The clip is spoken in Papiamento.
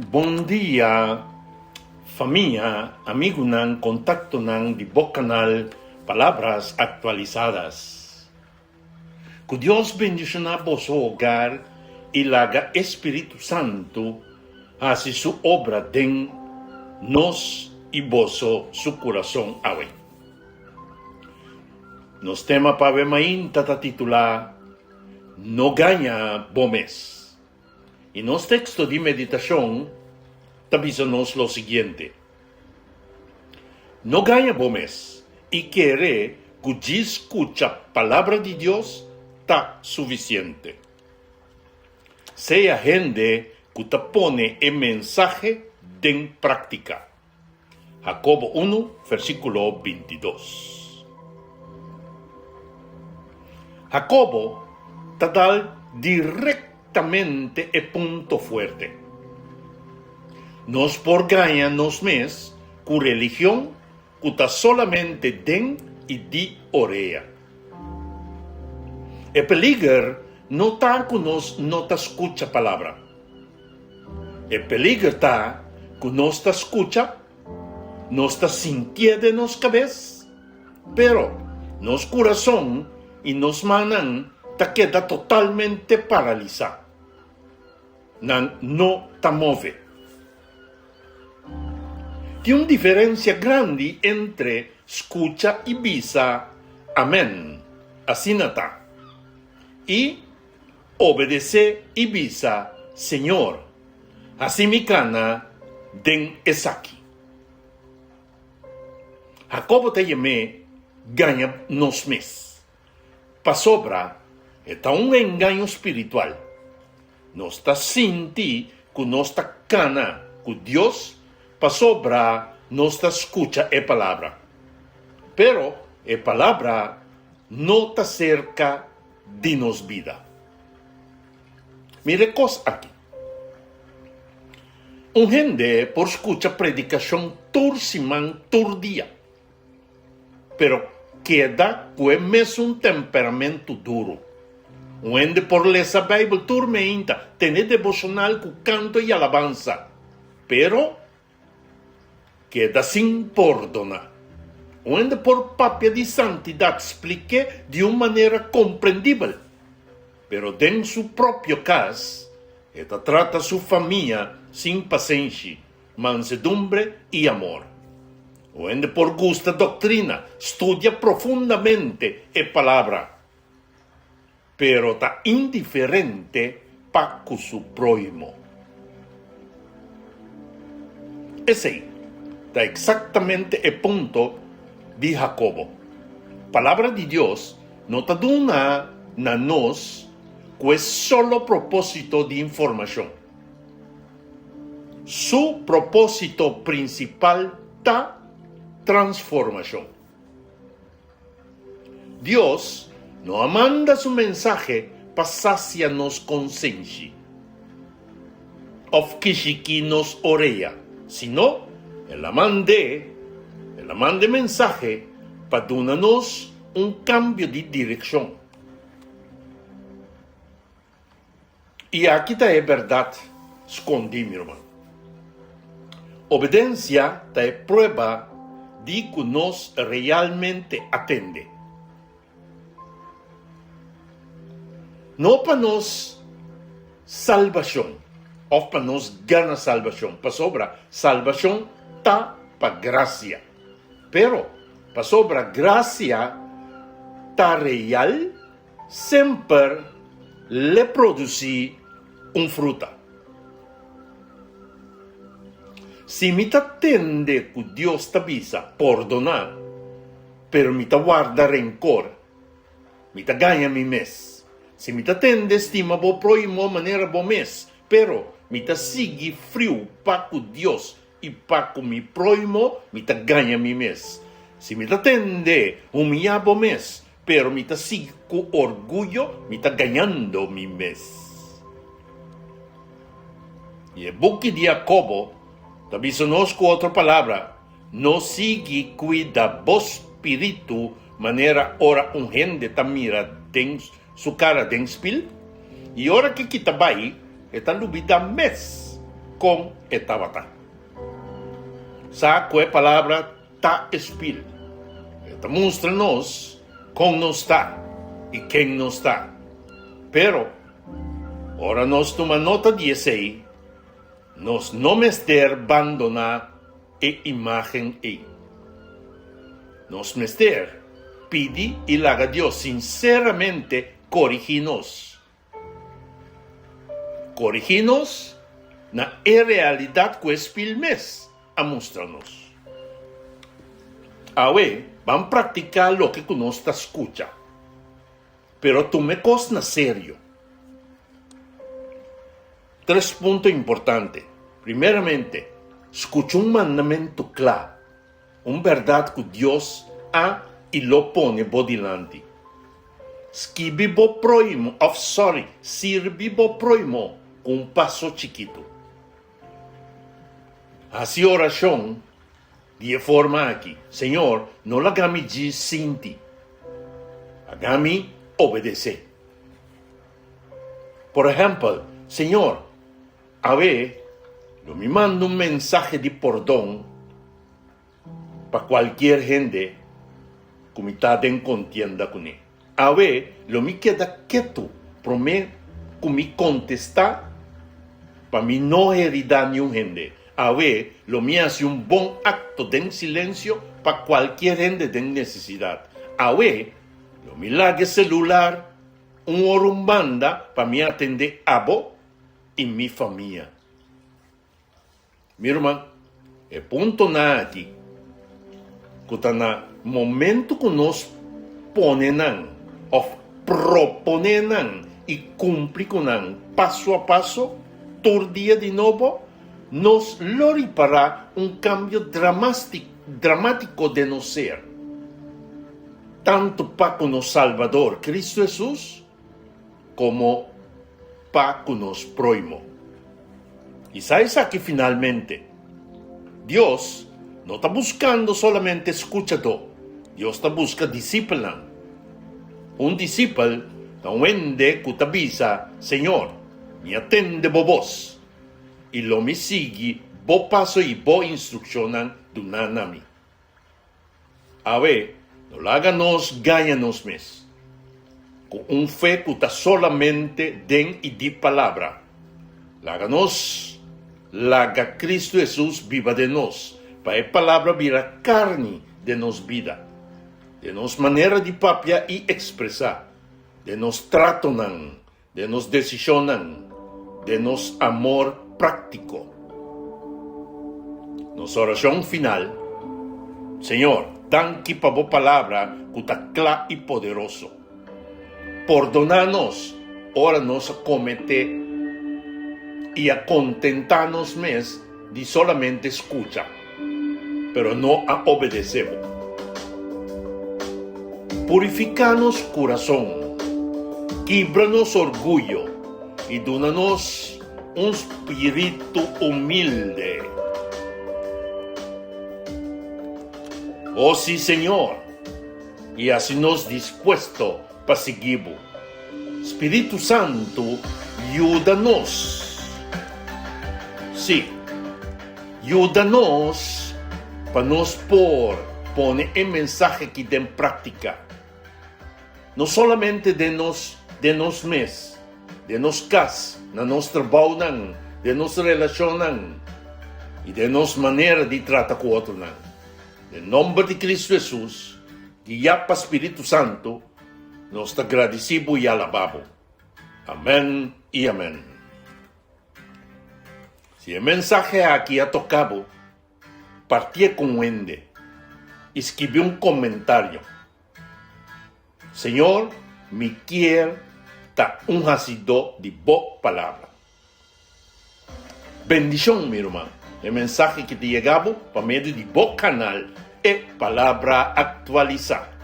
Bon dia famia, amigunan, kontaktonan di bo kanal Palabras Actualizadas. Ku Dios bendishoná boso hogar i laga e Spiritu Santu hasi su obra den nos i boso su kurason awe. Nos tema pa awe mainta ta titulá No gaña bo mes. I nos teksto di meditashon ta bisa nos lo siguiente, No gaña bo mes i kere ku djis skucha Palabra di Dios ta sufisiente. Sea hende ku ta pone e mensahe den práktika. Jacobo unu, versíkulo bintidos. Jacobo ta dal direktamente e punto fuerte. Nos por gaña nos mes ku religion ku ta solamente den i di orea. E peliger no ta ku nos no ta skucha palabra. E peliger ta ku nos ta skucha, nos ta sintié den nos kabes, pero nos kurason i nos mannan ta keda totalmente paralisá. Nan no ta move. Tin un diferensia grandi entre skucha i bisa Amèn, asina ta, i Obedesé i bisa, Señor, hasi mi kana den esaki. Jacobo ta yam'é gaña nos mes, pasobra e ta un engaño spiritual. Nos ta sinti ku nos ta kana ku Dios pasobra nos ta skucha e Palabra. Pero e Palabra no ta serka di nos bida. Mira e kos aki. Un hende por skucha predikashon tur siman, tur dia, pero keda ku e mesun temperamentu duru. Un hende por lesa Beibel tur meinta, tene deboshonal ku kanto i alabansa, pero Keda sin pordoná. Un hende por papia di santidat, splik'é di un manera komprendibel, pero den su propio kas e ta trata su famia sin pasenshi, mansedumbre i amor. Un hende por gusta doktrina, studia profundamente e Palabra, pero ta indiferente pa cu su prohimo. Esey ta exactamente e punto di Jacobo. Palabra di Dios no ta duna na nos cu e solo proposito di informacion. Su proposito principal ta transformacion. Dios no a manda su mensahe pa sasia nos konsenshi òf kishikí nos orea, sino el a mand'é, el a manda e mensahe pa duna nos un kambio di direkshon. I aki ta e bèrdat skondí, mi ruman. Obedensia ta e prueba di ku nos realmente a tende. No pa nos salbashon òf pa nos gana salbashon, pasobra salbashon ta pa grasia. Pero pasobra grasia ta real, Semper l'e produsí un fruta. Si mi ta tende ku Dios ta bisa pordoná, pero mi ta warda renkor, mi ta gaña mi mes. Si mi ta tende stima bo próhimo manera bo mes, pero mi ta sigui friu pa ku Dios I pa ku mi próhimo mi ta gaña mi mes. Si mi ta tende humiyá bo mes, pero mi ta sigui ku orguyo, mi ta gañando mi mes. I e buki di Jakobo ta bisa nos ku otro palabra, No sigui kuida bo spiritu manera ora un hende ta mira den su kara den spil, i ora ke kita bai, e ta lubidá mes. kon e tabata. Sa ku e palabra ta e spil. E ta mustra nos kon nos ta i ken nos ta. Pero, ora nos tuma nota di esei, nos no mester bandoná e imágen ei. Nos mester pidi i laga Dios sinseramente korigí nos. Korigí nos na e realidat ku e spil mes a mustra nos. Awe, ban praktiká loke ku nos ta skucha, pero tuma e kos na serio. Tres punto importante. Primeramente, skucha un mandamentu kla, un bèrdat ku Dios a i lo pone bo dilanti. Skibi bo próhimo, òf sòri, sirbi bo próhimo ku un paso chikitu. Hasi orashon di e forma aki, Señor, no laga mi djis sinti, laga mi obedesé. Por ehèmpel, Señor, awe lo mi manda un mensahe di pordon pa kualkier hende ku mi ta den kontienda kuné. Awe lo mi keda ketu promé ku mi kontestá pa mi no heridá niun hende. Awe lo mi hasi un bon akto den silensio pa kualkier hende den nesesidat. Awe lo mi laga e selular Un ora un banda pa mi atendé abo i mi famia. Mi ruman, e puntonan aki ku ta na momentu ku nos pone nan òf proponé nan i kumpli ku nan paso a paso tur dia di nobo, nos lo ripará un kambio dramátiko den nos ser. Tantu pa ku nos Salbador Cristo Hesus komo pa ku nos próhimo. I sa esaki finalmente, Dios no ta buskando solamente skuchadó, Dios ta buska disipelnan. Un disipel ta un hende ku ta bisa, Señor, mi a tende bo bos, i lo mi sigui bo paso i bo instrukshonnan duná na mi. Awe, no laga nos gaña nos mes ku un fe ku ta solamente den i di palabra. Laga nos laga Kristu Hesus biba den nos, pa e palabra bira karni den nos bida, den nos manera di papia i ekspresá, den nos tratonan, Den nos desishonnan, den nos amor práktiko. Nos orashon final, Señor, danki pa bo Palabra ku ta kla i poderoso. Pordoná nos ora nos a kometé i a kontentá nos mes di solamente skucha, pero no a obedesé bo. Purifiká nos kurason, kibra nos orguyo i duna nos un spiritu humilde. O sí, Señor, i hasi nos dispuesto pa sigui bo. Spiritu Santu yuda nos. Sí, yuda nos pa nos por pone e mensahe aki den práktika, no solamente den nos den nos mes, den nos kas, na nos trabounan, den nos relashonnan i den nos manera di trata ku otronan. Den nomber di Kristu Hesus, guiá pa Spiritu Santu, Nos ta gradisí bo i alabá bo. Amèn i amèn. Si e mensahe aki a toká bo, partié ku un hende i skibi un komentario. Señor, mi kier ta un hasidó di bo palabra. Bendishon, mi ruman. E mensahe ki ta yega bo pa medio di bo kanal E Palabra Aktualisá.